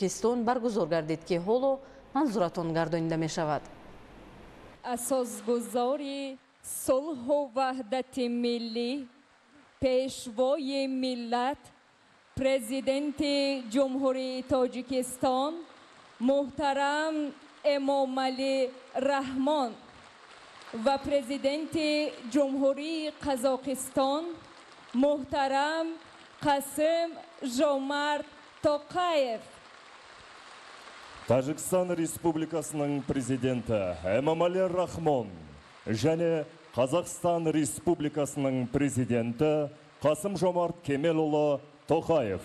Тоҷикистон баргузор гардид, ки ҳоло манзуратон гардонида мешавад. Асосгузори сулҳу ваҳдати миллӣ, пешвои миллат, президенти Ҷумҳурии Тоҷикистон муҳтарам Эмомалӣ Раҳмон ва президенти Ҷумҳурии Қазоқистон муҳтарам Қасым Жомарт Тоқаев. Тәжікстан Республикасының президенті Эмомали Рахмон және Қазақстан Республикасының президенті Қасым Жомарт Кемелұлы Тоқаев.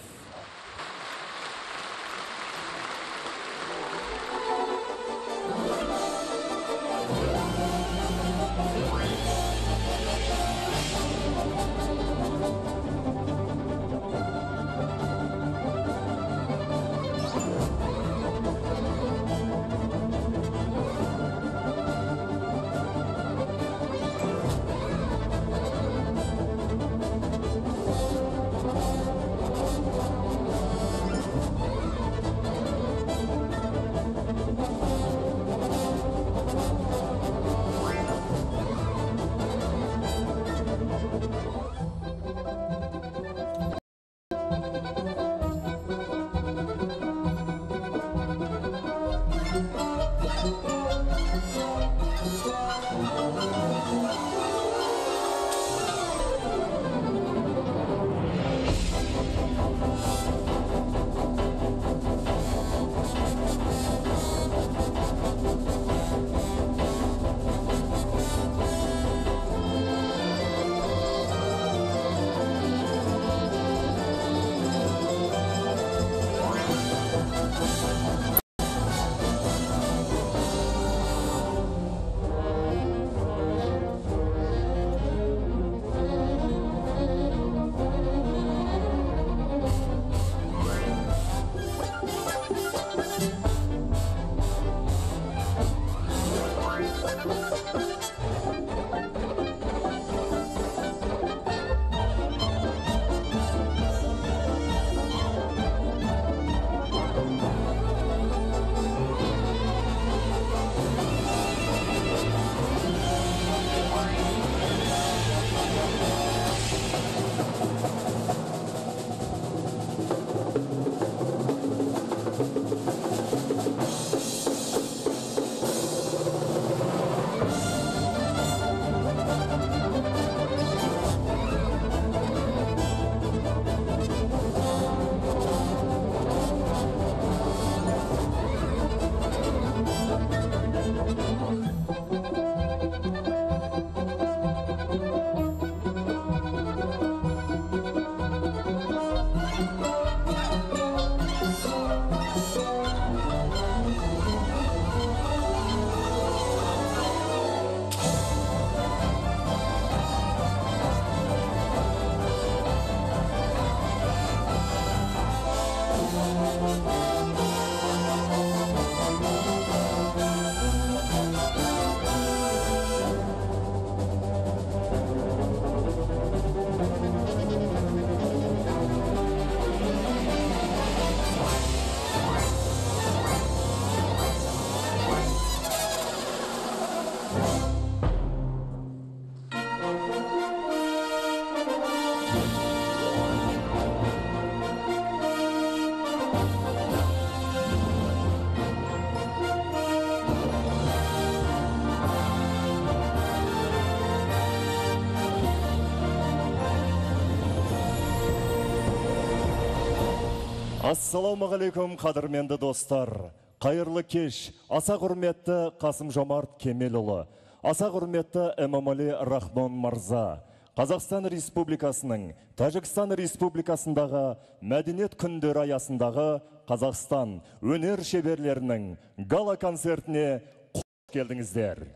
Ассалаумағалейкум, қадірменді достар. Қайырлы кеш, аса құрметті Қасым Жомарт Кемелұлы, аса құрметті Эмомали Рахмон мырза. Қазақстан Республикасының Тәжікстан Республикасындағы мәдениет күндері аясындағы Қазақстан өнер шеберлерінің гала концертіне қош келдіңіздер.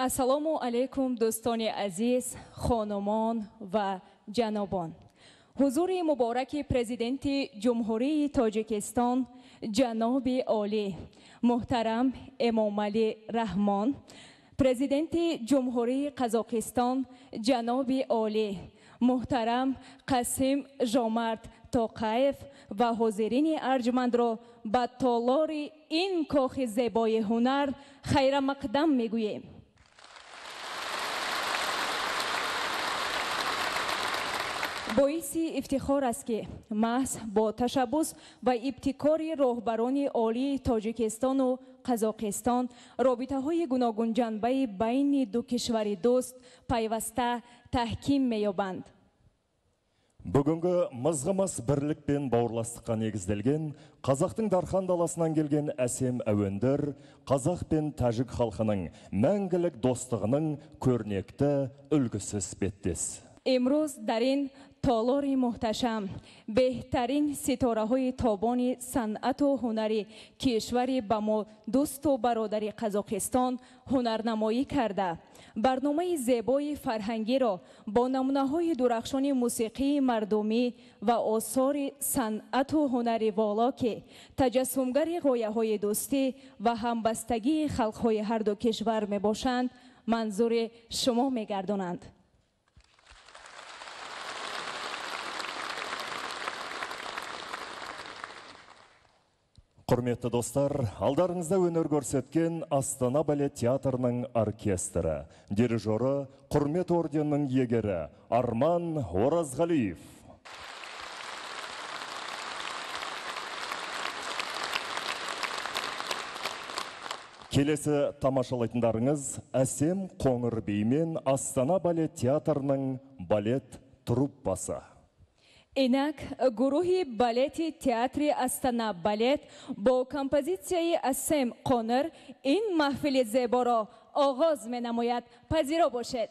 Ассалому алейкум, дӯстони азиз, хонумон ва ҷанобон. Ҳузури мубораки президенти Ҷумҳурии Тоҷикистон ҷаноби олӣ муҳтарам Эмомалӣ Раҳмон, президенти Ҷумҳурии Қазоқистон ҷаноби олӣ Муҳтарам Қасим Жомарт Тоқаев ва ҳозирини арҷмандро ба толори ин кохи зебои ҳунар хайрамақдам мегӯем. Боиси ифтихор аст, ки маҳз бо ташаббус ва ибтикори роҳбарони олии Тоҷикистону Қазоқистон робитаҳои гуногунҷанбаи байни ду кишвари дӯст пайваста таҳким меёбанд. Бүгінгі мызғымас бірлік пен бауырластыққа негізделген қазақтың дархан даласынан келген әсем әуендер қазақ пен тәжік халқының мәңгілік достығының көрнекті үлгісі іспеттес. Имрӯз дар ин толори муҳташам беҳтарин ситораҳои тобони санъату ҳунари кишвари ба мо дӯсту бародари Қазоқистон ҳунарнамоӣ карда, барномаи зебои фарҳангиро бо намунаҳои дурахшони мусиқии мардумӣ ва осори санъату ҳунари воло, ки таҷассумгари ғояҳои дӯстӣ ва ҳамбастагии халқҳои ҳарду кишвар мебошанд, манзури шумо мегардонанд. Құрметті достар, алдарыңызда өнер көрсеткен Астана балет театрының оркестрі, дирижері Құрмет орденінің иегері Арман Оразғалиев. Келесі тамашалайтындарыңыз әсем қоңыр биімен Астана балет театрының балет труппасы. Инак гурӯҳи балети театри Астана балет бо композитсияи Асем Қонир ин маҳфили зеборо оғоз менамояд. Пазиро бошед.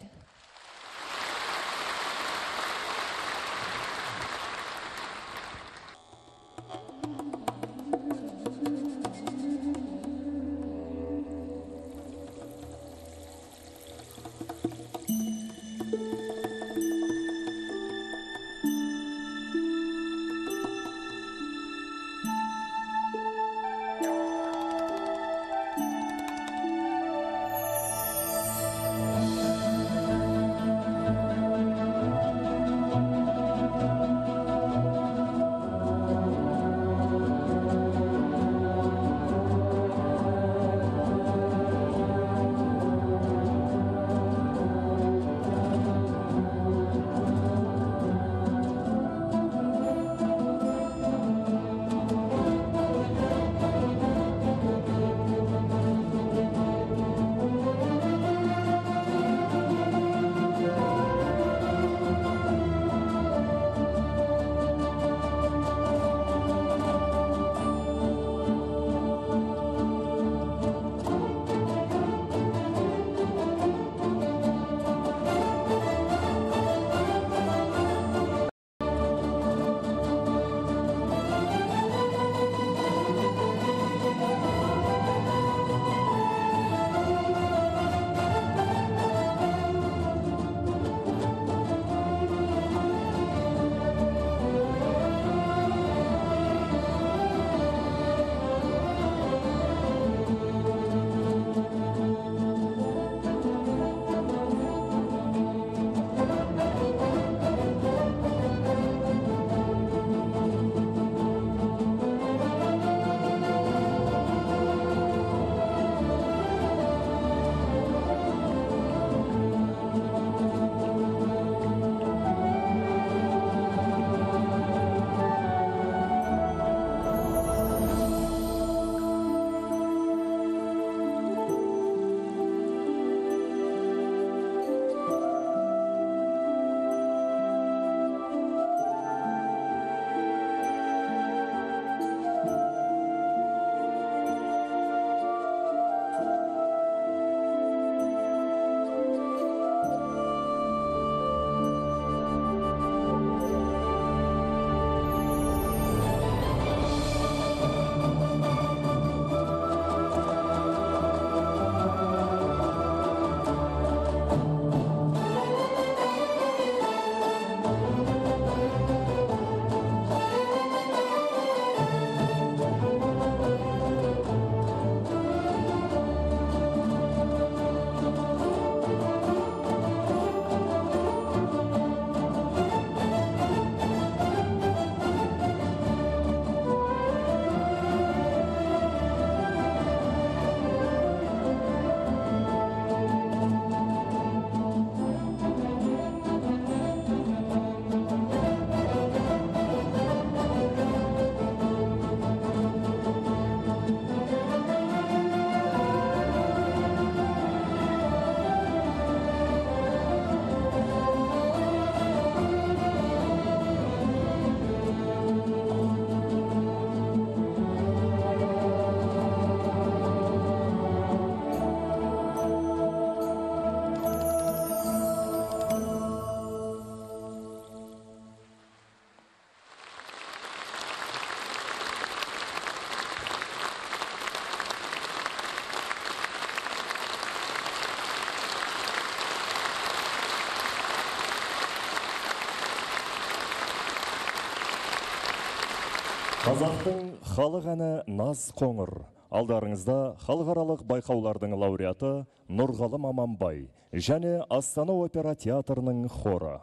Қазақтың халық әні Наз Қоңыр. Алдарыңызда халықаралық байқаулардың лауреаты Нұрғалым Аманбай және Астана опера театрының хоры.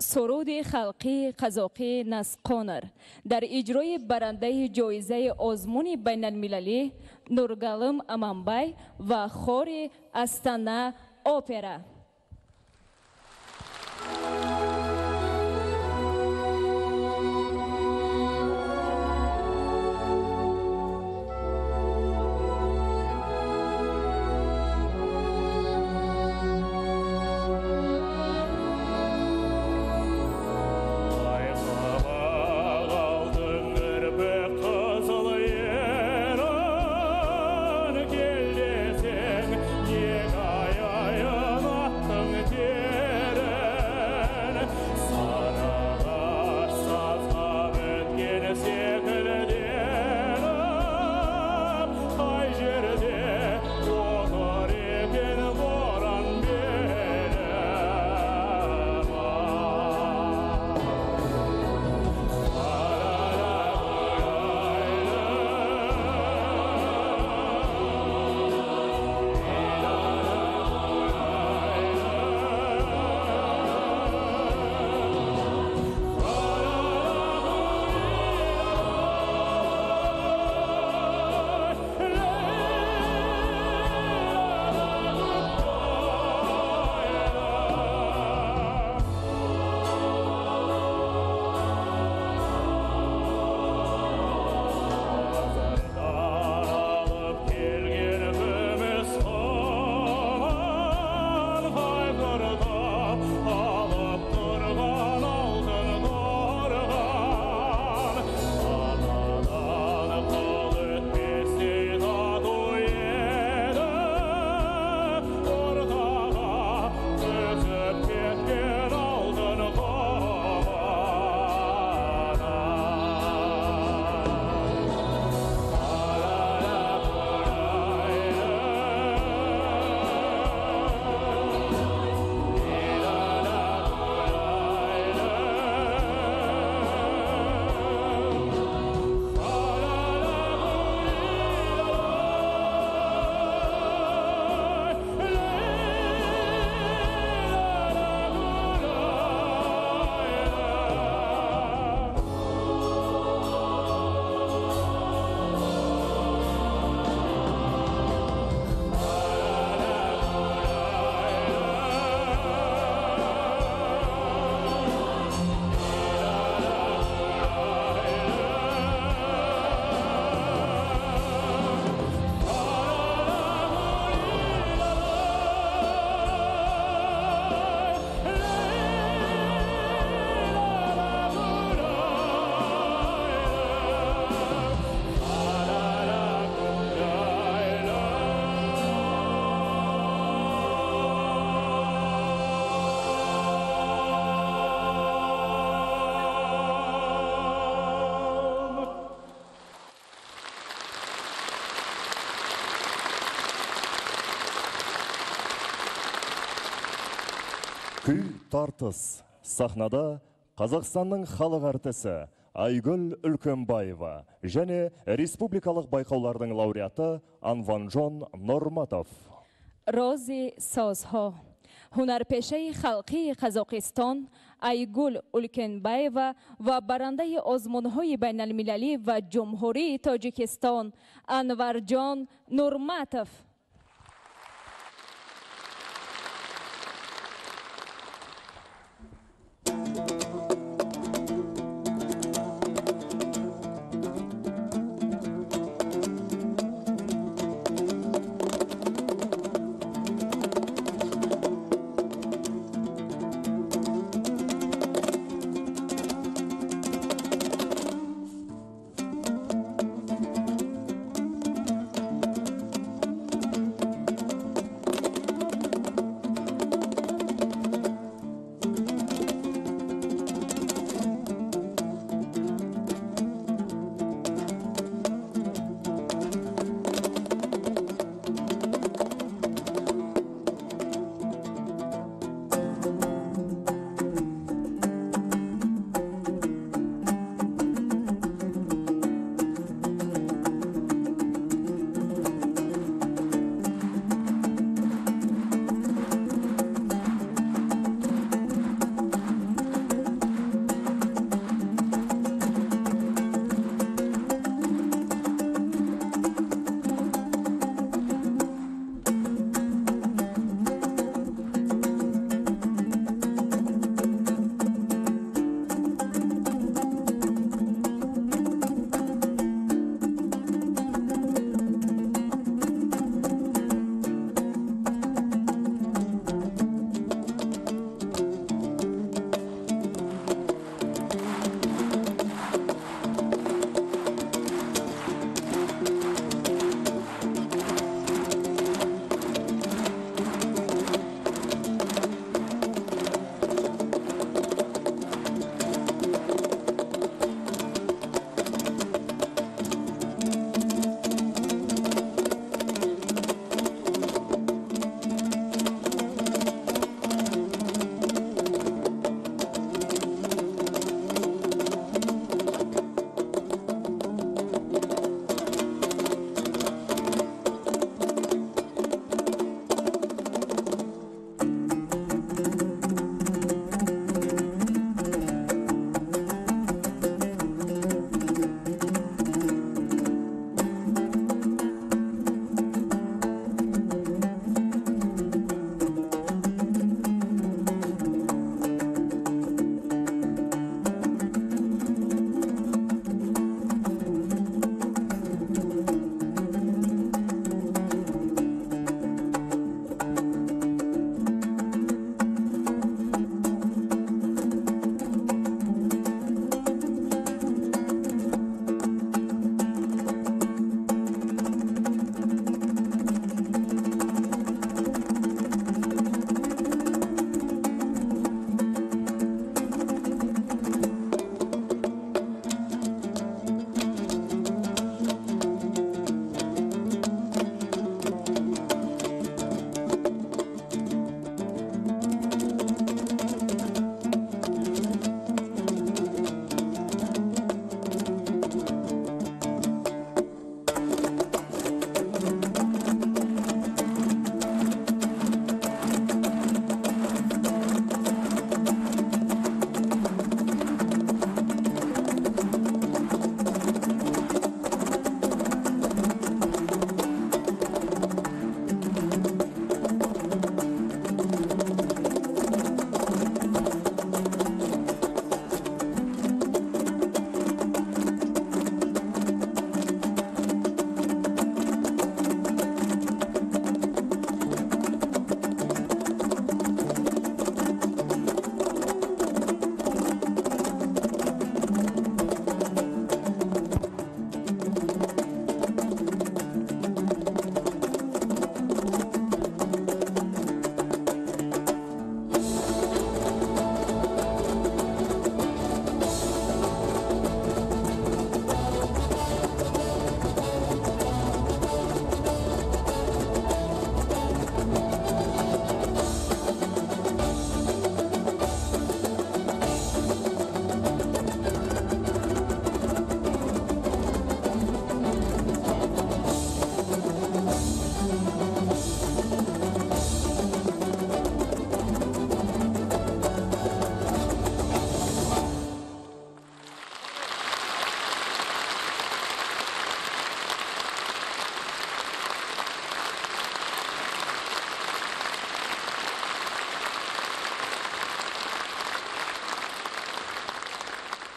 Суруди халқии қазоқӣ Назқоңыр дар иҷрои барандаи ҷоизаи озмуни байналмилалӣ Нурғалым Аманбай ва хори Астана опера. Күй тартыс. Сахнада Қазақстанның халық әртісі Айгүл Үлкенбаева және республикалық байқаулардың лауреаты Анванжон Норматов. Рози созҳо. Ҳунарпешаи халқии Қазоқистон Айгул Улкенбаева ва барандаи озмунҳои байналмилалӣ ва Ҷумҳурии Тоҷикистон Анварҷон Нурматов.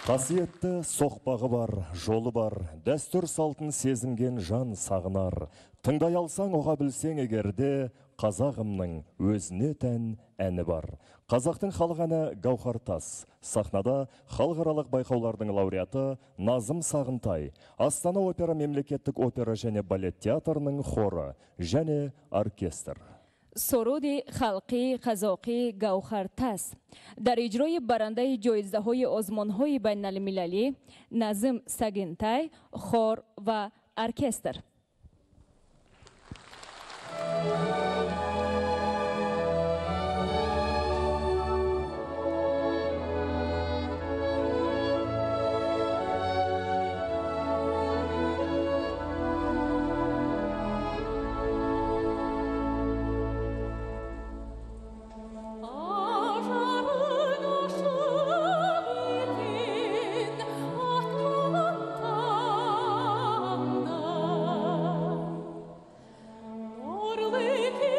Қасиетті соқпағы бар, жолы бар, дәстүр салтын сезінген жан сағынар. Тыңдай алсаң, ұға білсең егерде, қазағымның өзіне тән әні бар. Қазақтың халық әні Гауһар тас. Сахнада халықаралық байқаулардың лауреаты Назым Сағынтай, Астана опера мемлекеттік опера және балет театрының хоры және оркестр. Суруди халқии қазоқӣ Гавҳартас дар иҷрои барандаи ҷоизаҳои озмунҳои байналмилалӣ Назим Сагинтай, хор ва оркестр. Orlı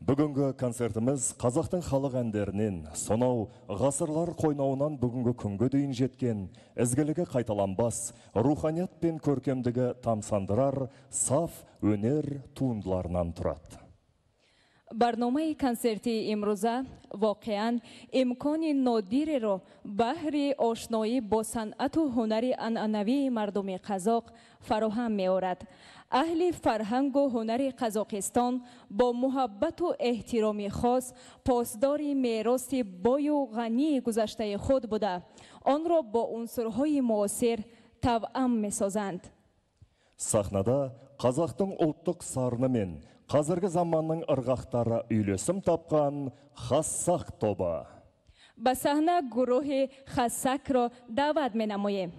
Бүгінгі концертіміз қазақтың халық әндерінен, сонау ғасырлар қойнауынан бүгінгі күнге дейін жеткен, ізгілігі қайталанбас, руханият пен көркемдігі тамсандырар саф өнер туындыларынан тұрады. Барномаи консертии имрӯза воқеан имкони нодиреро баҳри ошноӣ бо санъату ҳунари анъанавии мардуми қазоқ фароҳам меорад. Аҳли фарҳангу ҳунари Қазоқистон бо муҳаббату эҳтироми хос посдори мероси бою ғании гузаштаи худ буда, онро бо унсурҳои муосир тавъам месозанд. Сахнада қазақтың ұлттық сарыны мен қазіргі заманның ырғақтары үйлесім тапқан Хассақ тобы. Ба саҳна гурӯҳи Хассакро даъват менамоем.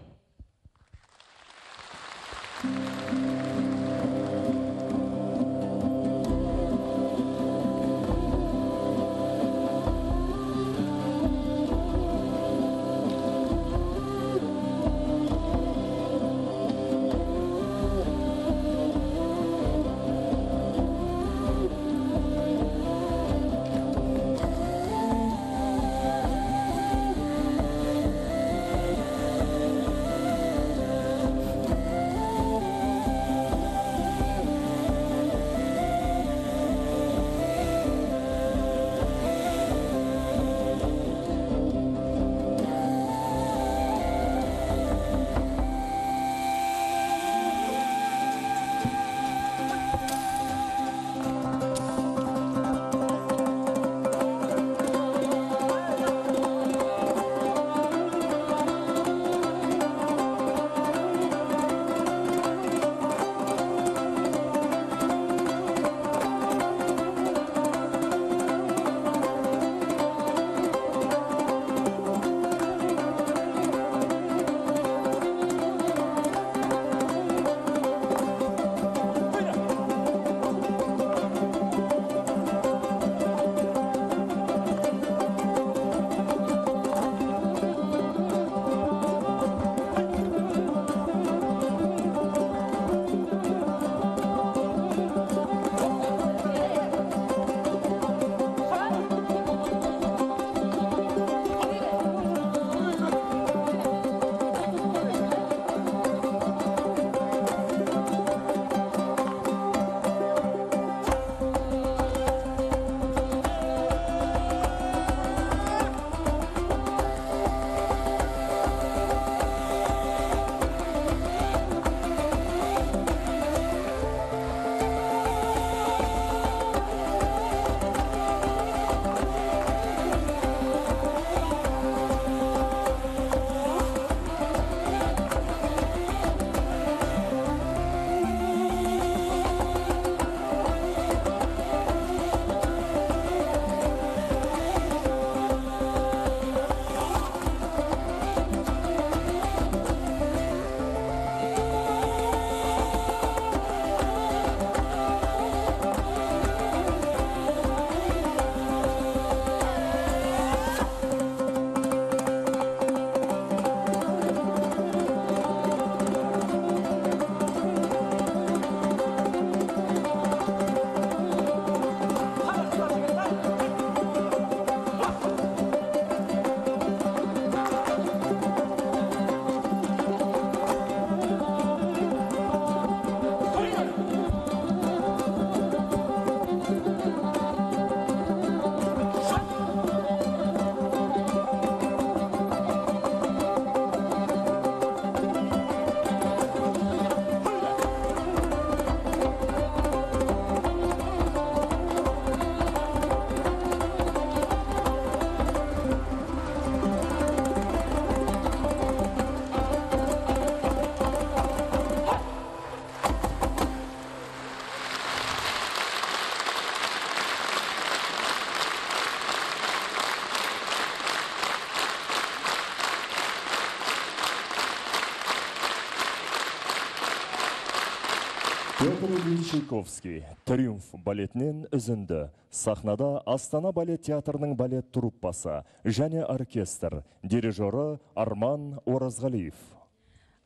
Петр Ильич Чайковский «Триумф» балетінен үзінді. Сахнада Астана балет театрының балет труппасы және оркестр, дирижері Арман Оразғалиев.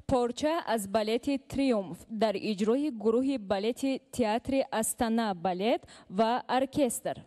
Порча аз балети «Триумф» дар иҷрои гурӯҳи балети театри Астана балет ва оркестр.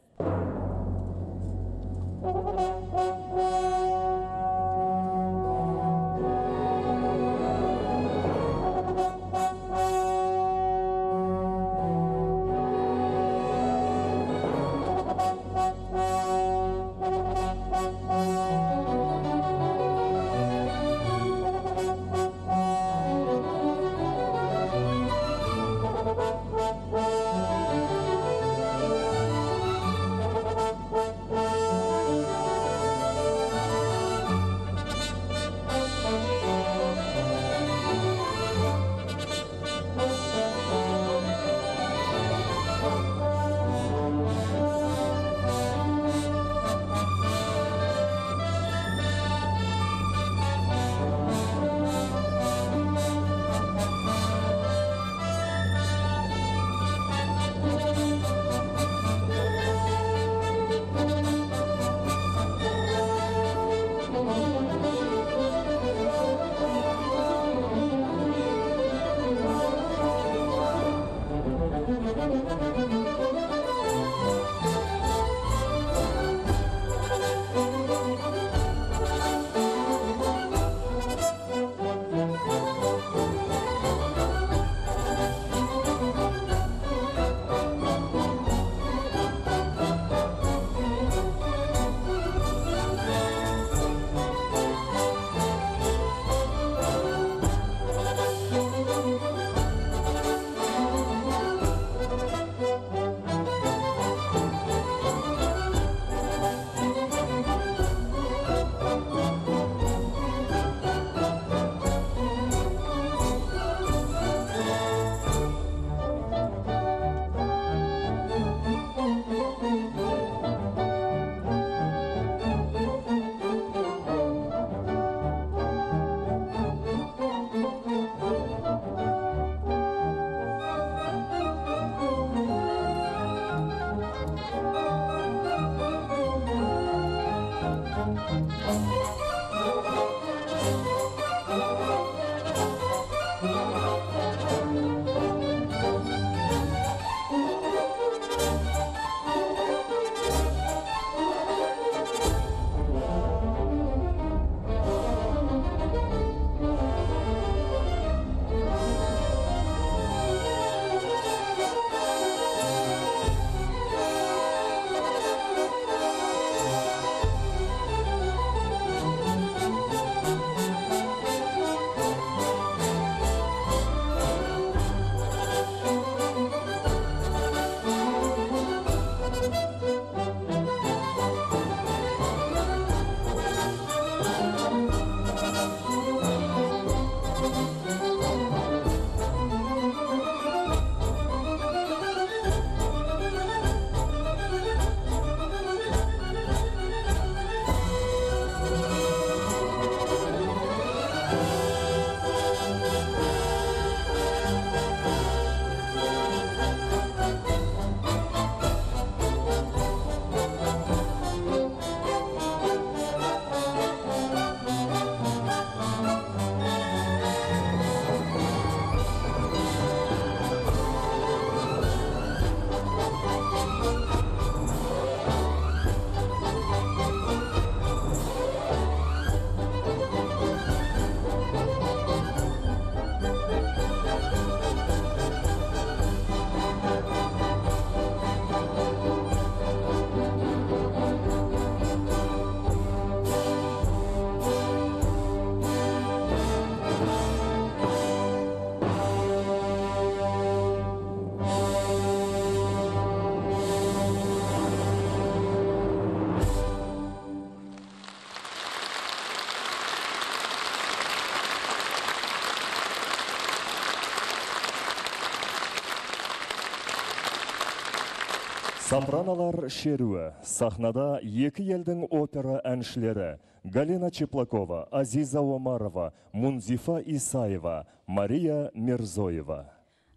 Сопраналар шеруі. Сахнада екі елдің опера әншілері Галина Чеплакова, Азиза Омарова, Мунзифа Исаева, Мария Мирзоева.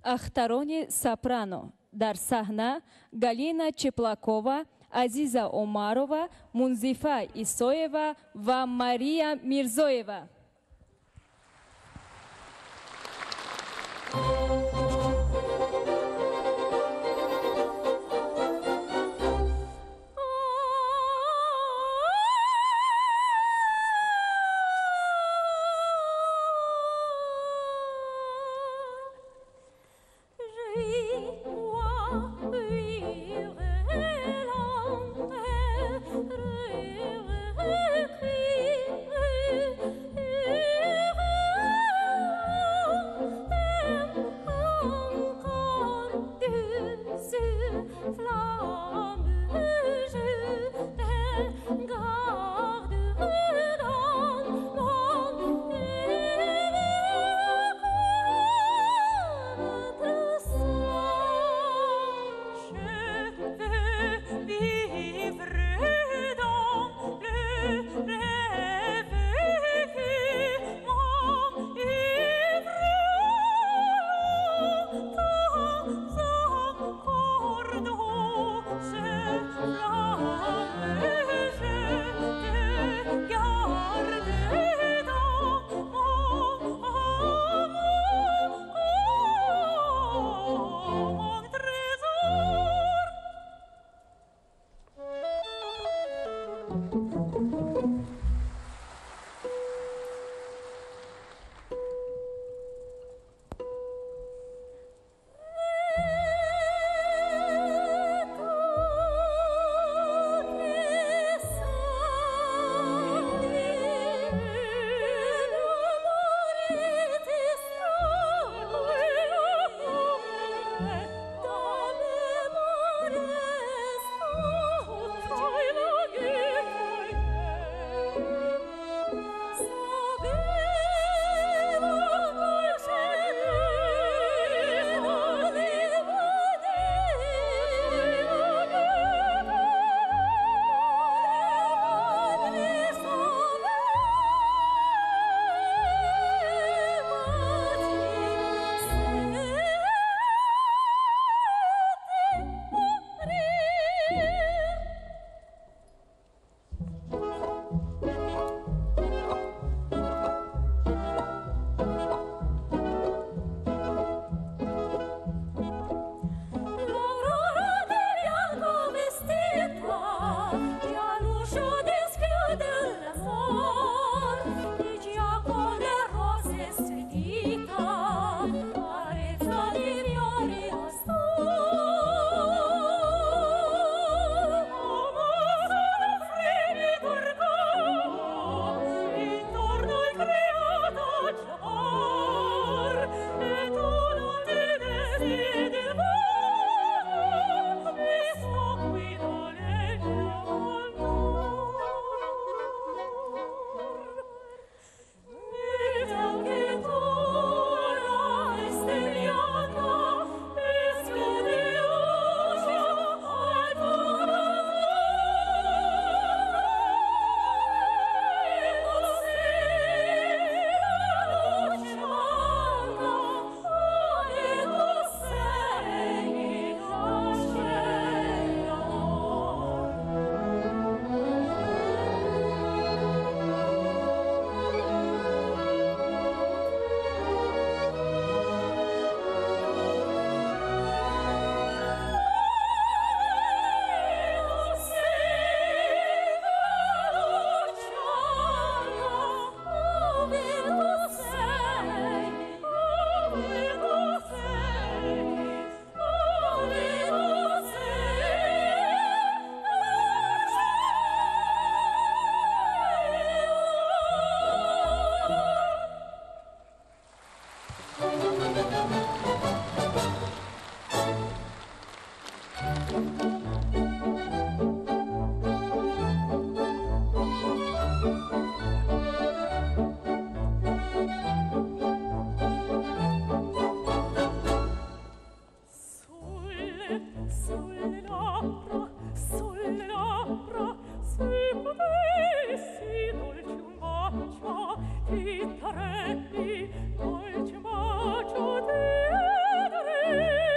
Ахтарони сопрано. Дар сахна Галина Чеплакова, Азиза Омарова, Мунзифа Исоева ва Мария Мирзоева. Dolce un bacio ti darei.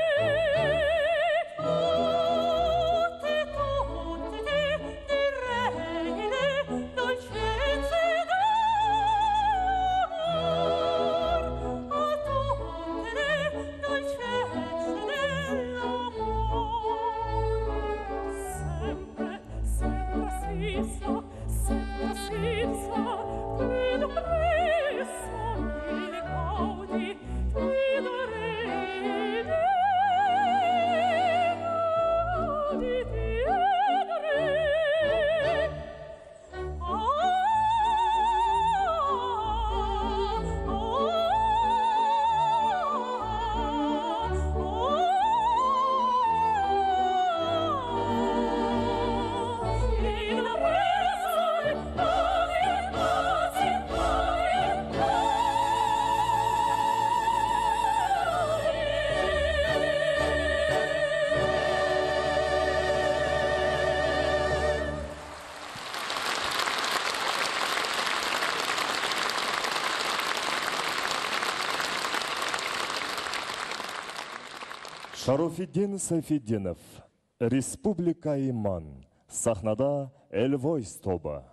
Шарофиддин Сайфиддинов, Республика Иман, сахнада Эльвойс тобы.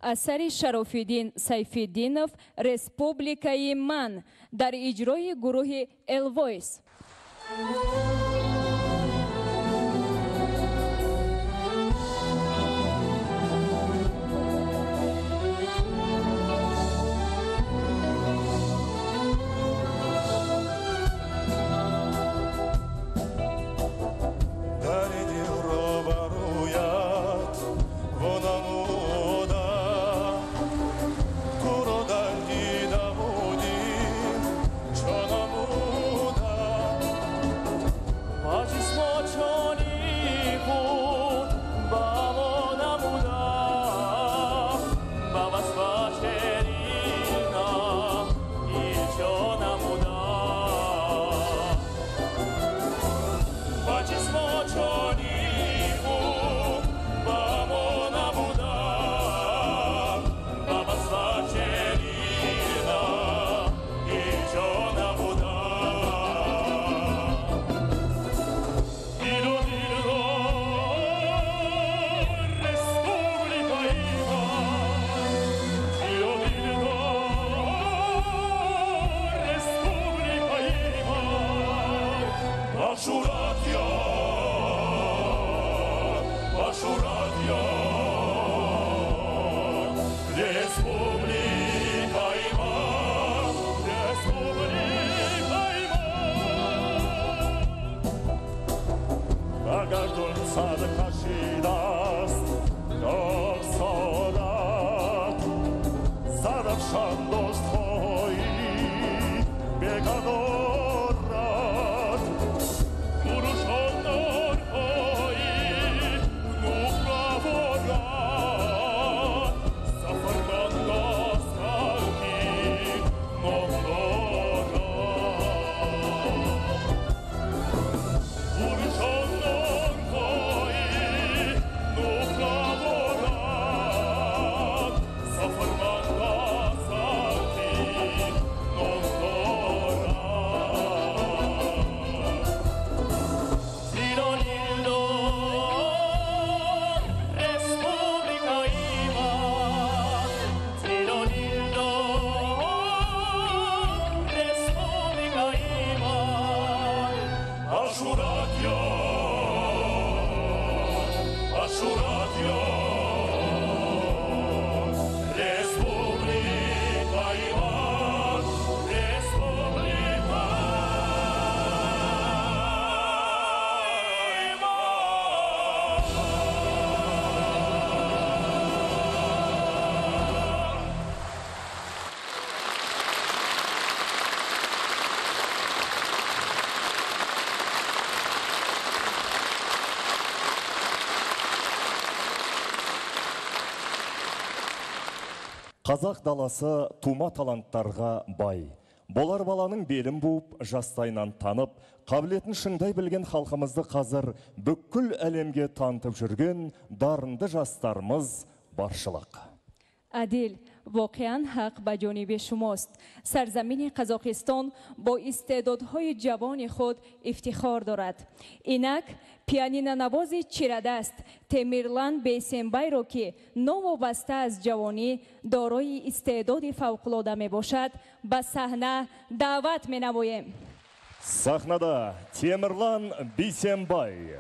Асари Шарофиддин Сайфиддинов Республика Иман дар иҷрои гурӯҳи Элвойс. Қазақ даласы тума таланттарға бай. Болар баланың белін буып, жастайынан танып, қабілетін шыңдай білген халқымызды қазір бүкіл әлемге танытып жүрген дарынды жастарымыз баршылық. Адил, воқеан ҳақ ба ҷониби шумост. Сарзамини Қазоқистон бо истеъдодҳои ҷавони худ ифтихор дорад. Инак пианинонавози чирадаст Темирлан Бейсембайро, ки новобаста аз ҷавонӣ дорои истеъдоди фавқулода мебошад, ба саҳна даъват менамоем. Сахнада Темирлан Бейсембай.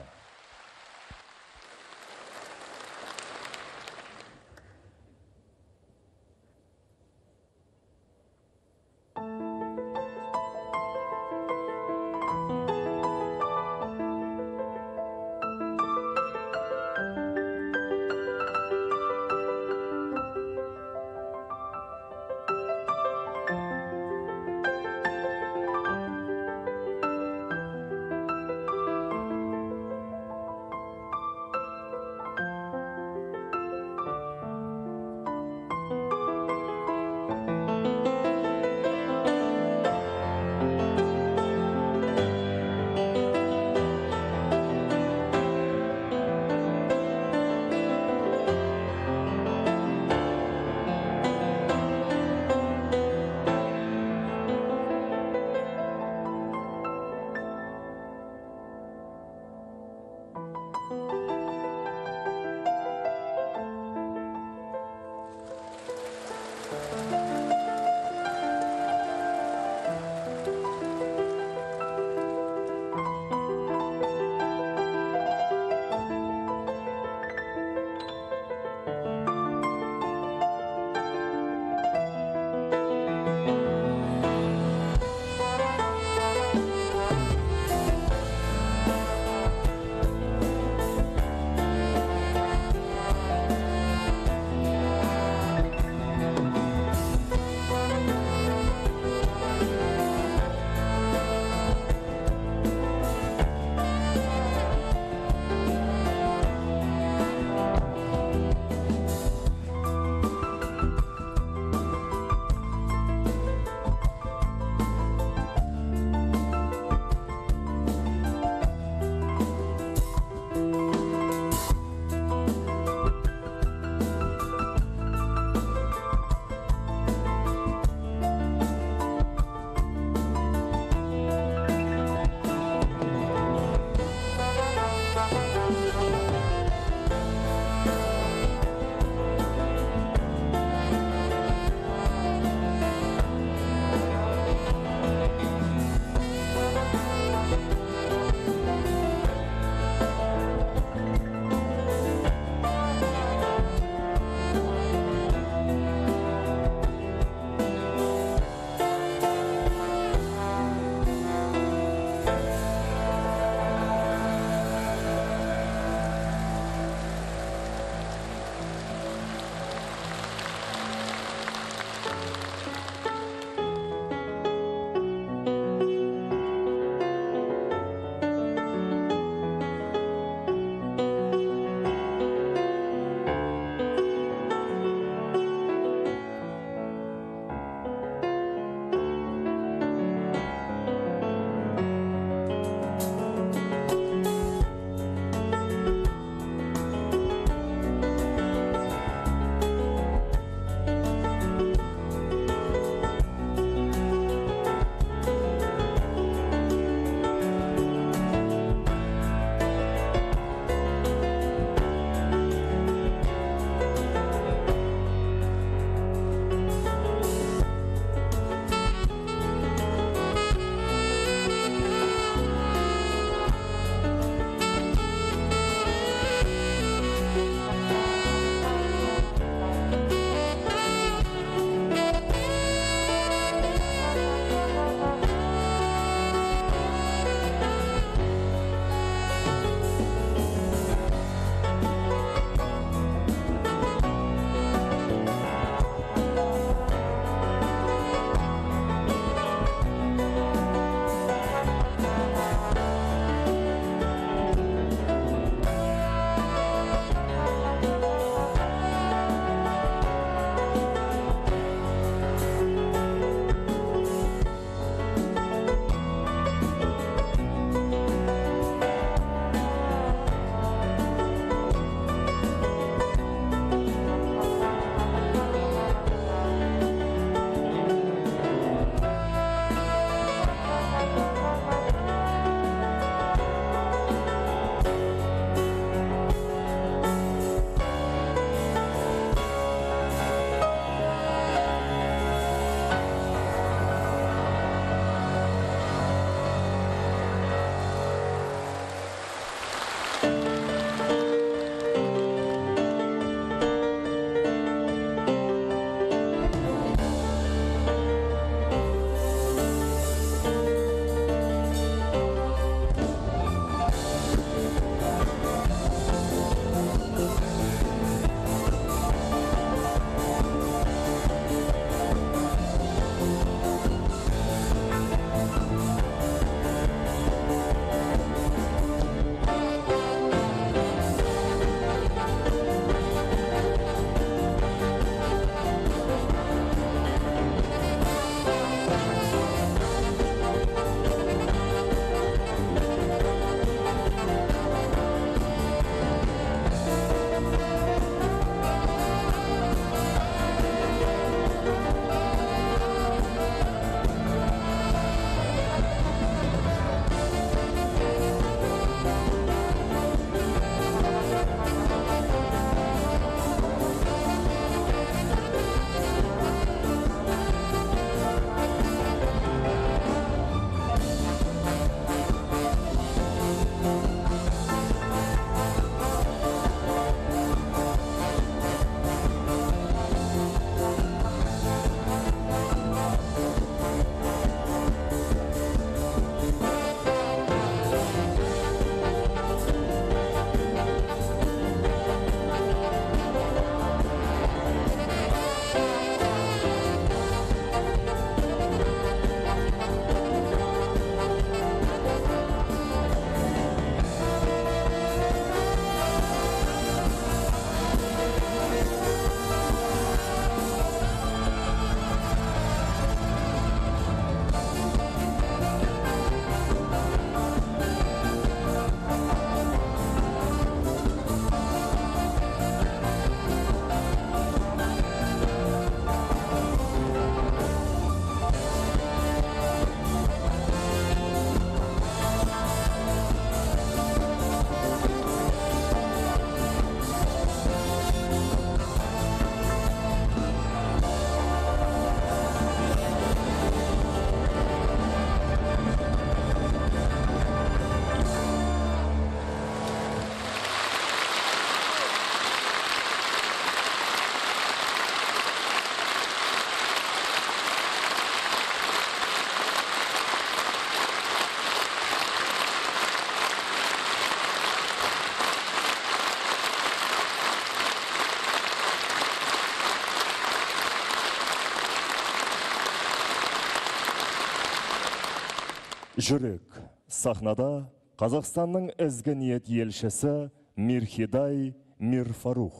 Жүрек. Сахнада Қазақстанның ізгі ниет елшісі Мирхидай Мирфарух.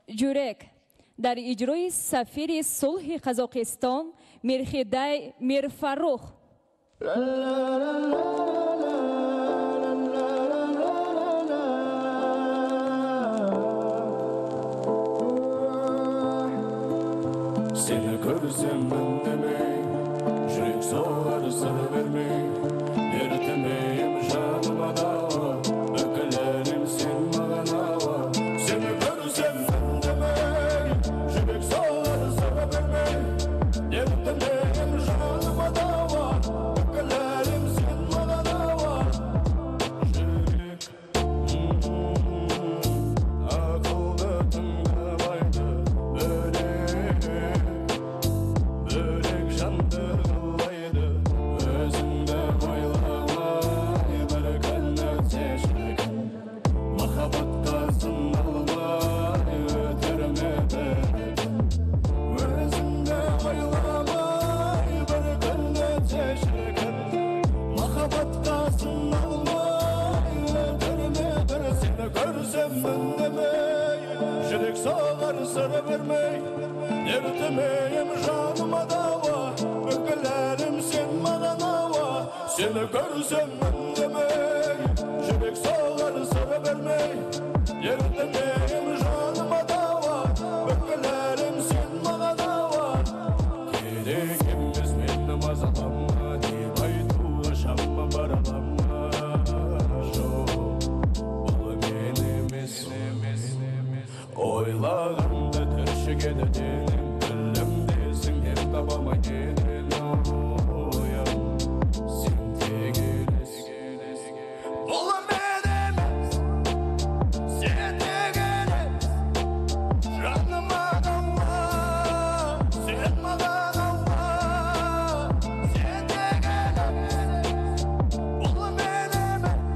Жүрек. Дар иҷрои сафири сулҳи Қазоқистон Мирхидай Мирфарух. Seni көрсем үндемей, жүрек соғар сыр бермей, дертімейім жаныма дауа, бүкіл әлем сен маған ауа. Сені көрсем үндемей, жүрек соғар сыр бермей, дертімейім жаныма дауа, бүкіл әлем сен маған ауа. Жүрек ақылды тыңдамайды, бөлек бөлек жанды қалайды, өзіңді ойламай бір күн өтсе шіркін, махаббатқа сыналмай өтер ме бір күн, өзіңді ойламай бір күн өтсе шіркін, махаббатқа сыналмай өтер ме бір. Сені көрсем үндемей, жүрек соғар сыр бермей, дертімейім жаныма дауа, бүкіл әлем сен маған ауа. Сені көрсем үндемей, жүрек соғар сыр бермей, дертімейім жаныма дауа, бүкіл әлем сен маған ауа. Керек емес мені мазалама, деп айтуға шамам бара ма? Жоқ, бұл мен емес. Ойлағанда түршігеді денем, тілімдесің ем таба алмай неден ойым, сен тек елес. Бұл мен емес, сен тек елес, жаныма дауа, сен маған ауа, сен тек елес. Бұл мен емес,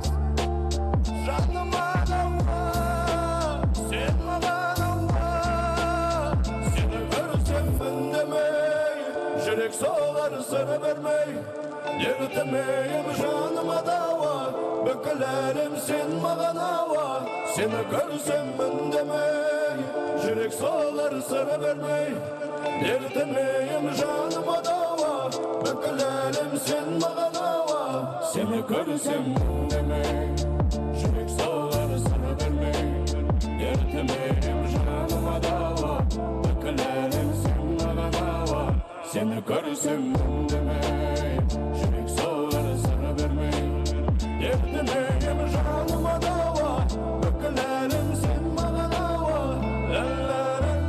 жаныма дауа, сен маған ауа. Сені көрсем үндемей, жүрек соғар сыр бермей, дертімейім жаныма дауа, бүкіл әлем сен маған ауа. Сені көрсем үндемей, жүрек соғар сыр бермей, дертімейім жаныма дауа, бүкіл әлем сен маған ауа. Сені көрсем үндемей, жүрек соғар сыр бермей, дертімейім жаныма дауа, бүкіл әлем сен маған ауа. Сені көрсем үндемей, жүрек соғар сыр бермей, дертімейім жаныма дауа, бүкіл әлем сен маған ауа. Ла ла ла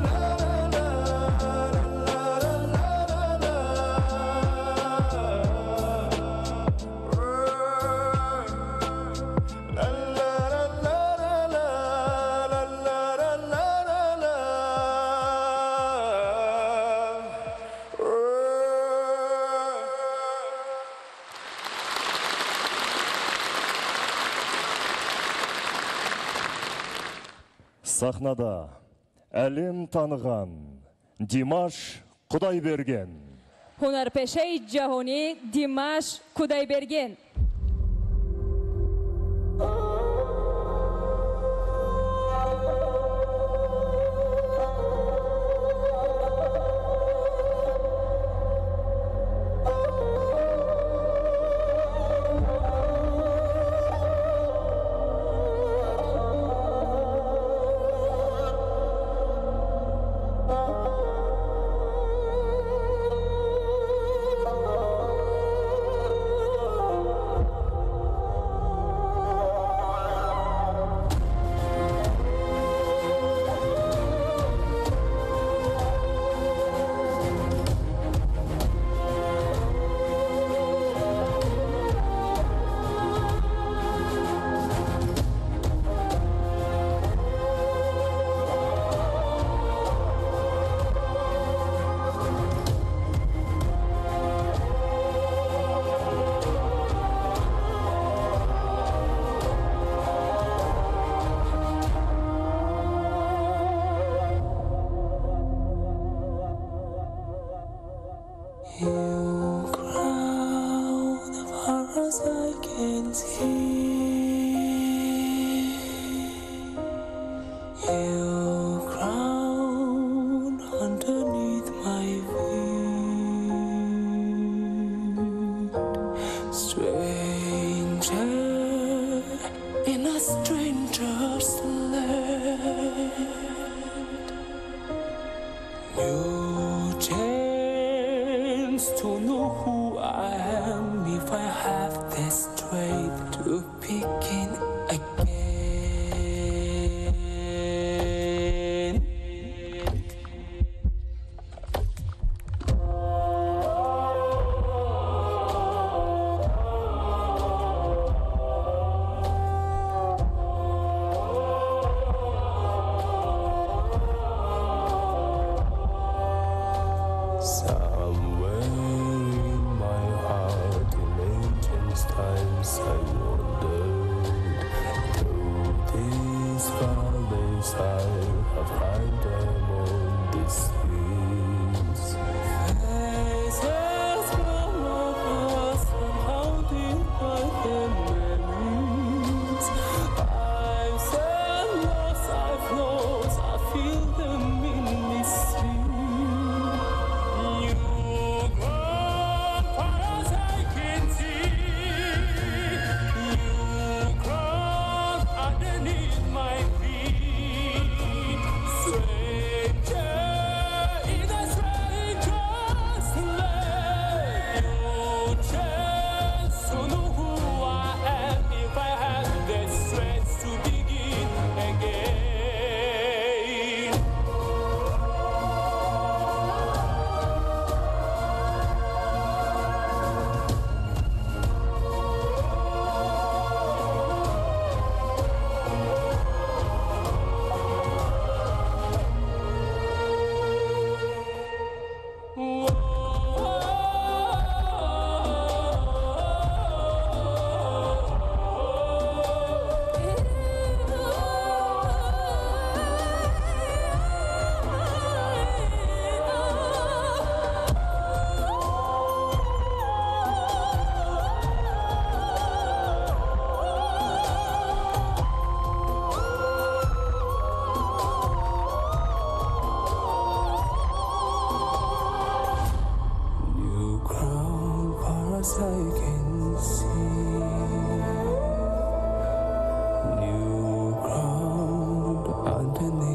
ла ла ла ла ла ла ла ла ла ла. Сахнада әлем таныған Димаш Құдайберген. Ҳунарпешаи ҷаҳонӣ Димаш Кудайберген. Oh.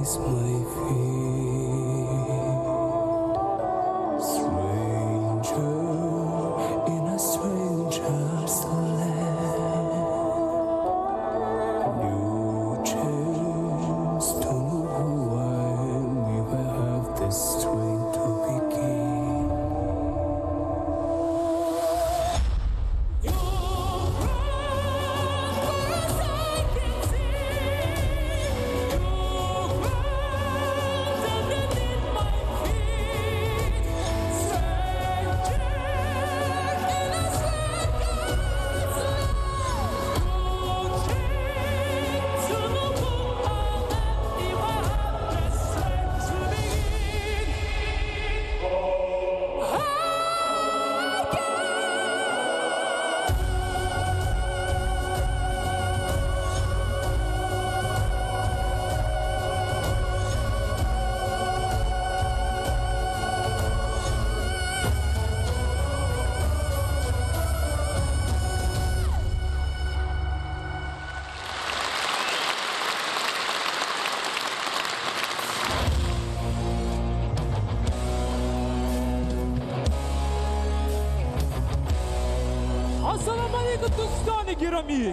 Face my fear. Stranger in a stranger's land. New chance to know who I am if I have the strength to begin. Ассалому алейкум, дӯстони гиромӣ.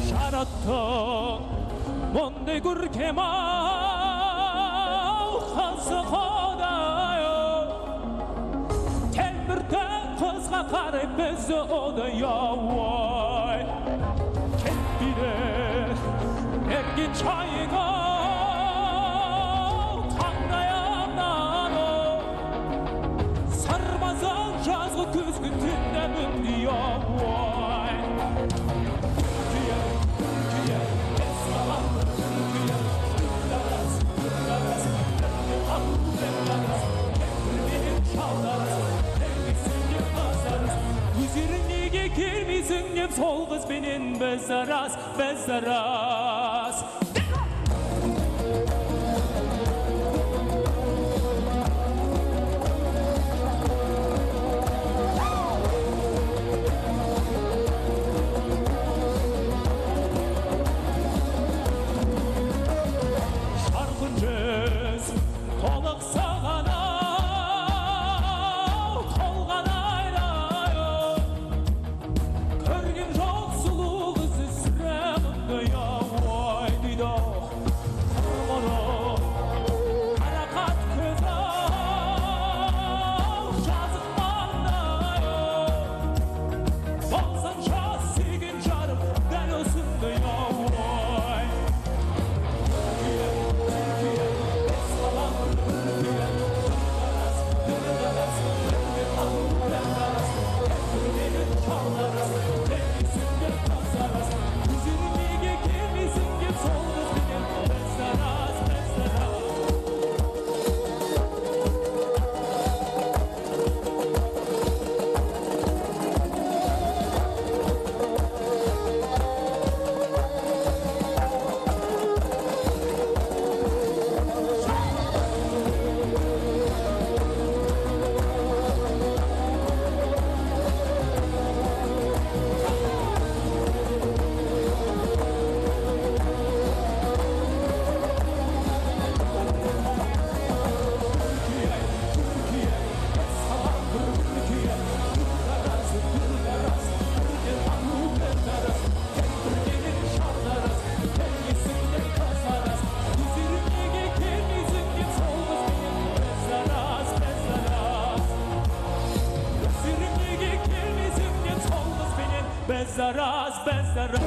Жараттың мұндай көркем ау, қызы Құдай-ау. Телмірткен қызға қарай бізді одай-ау. Кетпейді берген чайың ау, таңдайымнан ау. Сармазан жазғы күзгі түнде мүндей ау. Өздерің неге келмейсің деп сол қызбенен біз арас, біз арас. Жарқын жүз, толық саған ау, толған айдай-ау. Көрген жоқ сұлу қызды сірә мұндай ау, ой дейді. Құрманы, қарақат көз ау, жазық маңдай-ау. Болсаңшы сүйген жарым дәл осындай ау, ой. Біз арас, біз арас.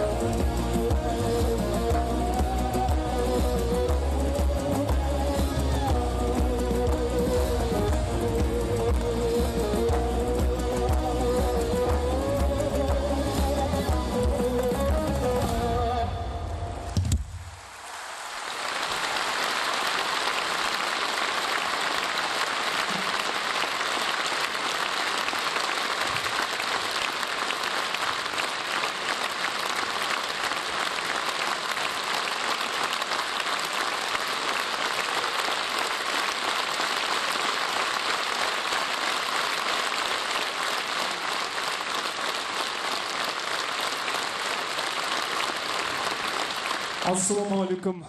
Ассалаумағалейкум,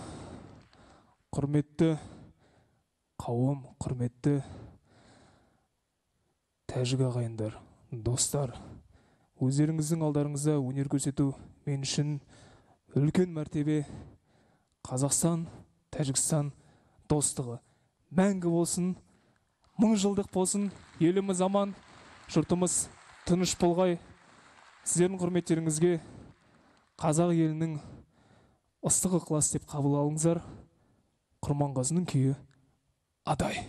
құрметті қауым, құрметті тәжік ағайындар, достар. Өздеріңіздің алдарыңызда өнер көрсету мен үшін үлкен мәртебе. Қазақстан, Тәжікстан достығы мәңгі болсын, мың жылдық болсын, еліміз аман, жұртымыз тыныш болғай. Сіздердің құрметтеріңізге қазақ елінің ыстық ықылас деп қабыл алыңыздар. Құрманғазының күйі Адай.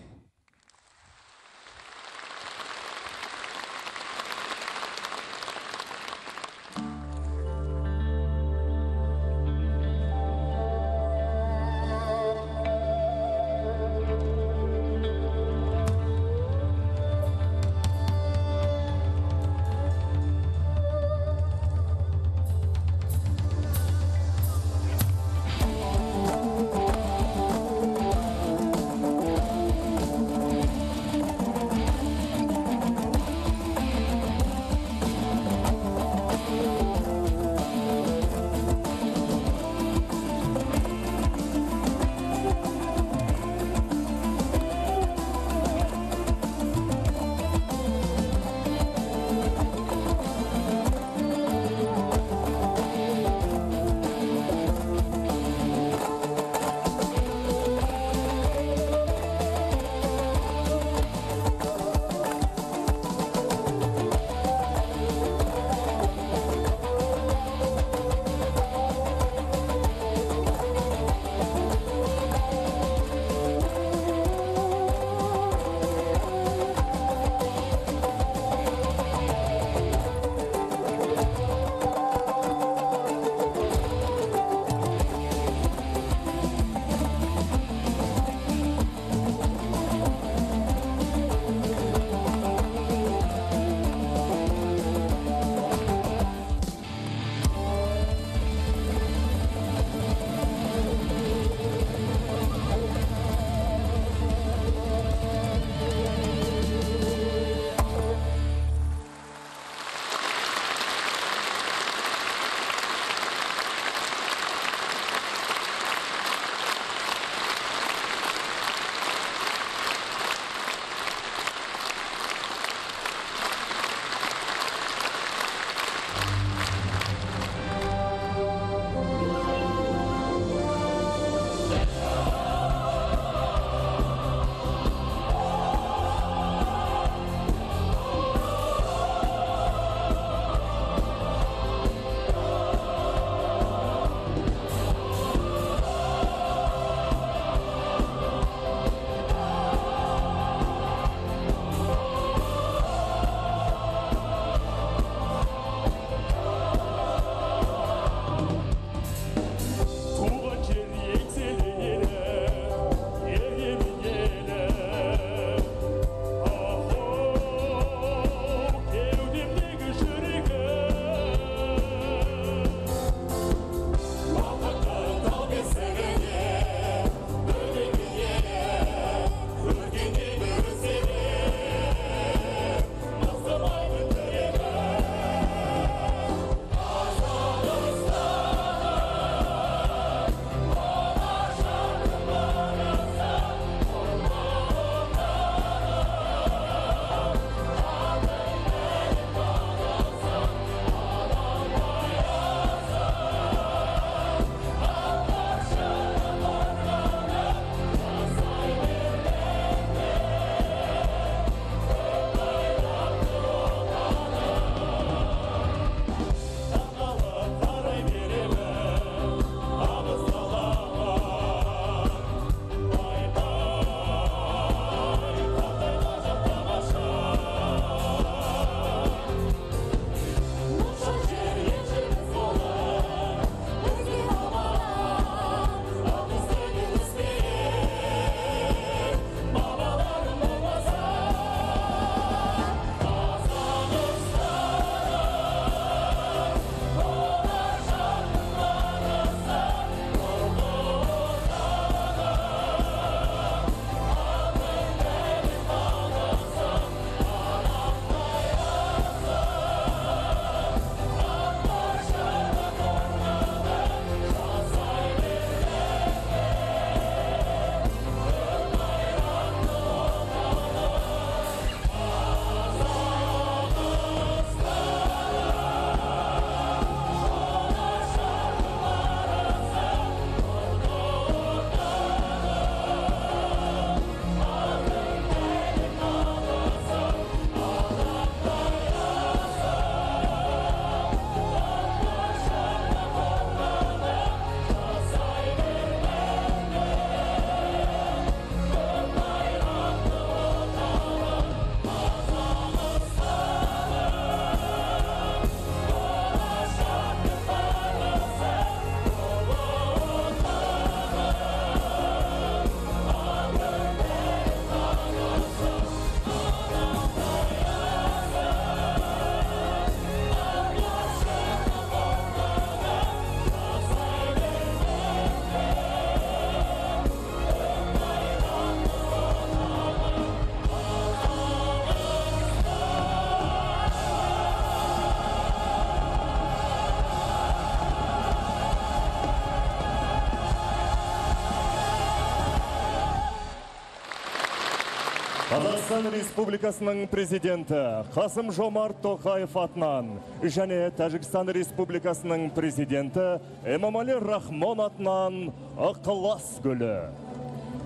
Қазақстан Республикасының президенті Қасым Жомарт Тоқаев атынан және Тәжікстан Республикасының президенті Эмомали Рахмон атынан ықылас гүлі.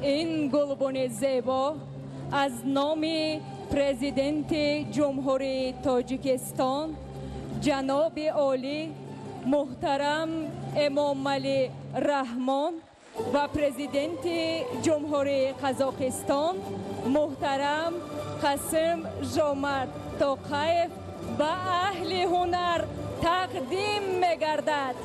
Ин гулбуни зебо аз номи президенти Ҷумҳурии Тоҷикистон ҷаноби олӣ муҳтарам Эмомалӣ Раҳмон ва президенти Ҷумҳурии Қазоқистон муҳтарам Қасим Жомарт Тоқаев ба аҳли ҳунар тақдим мегардад.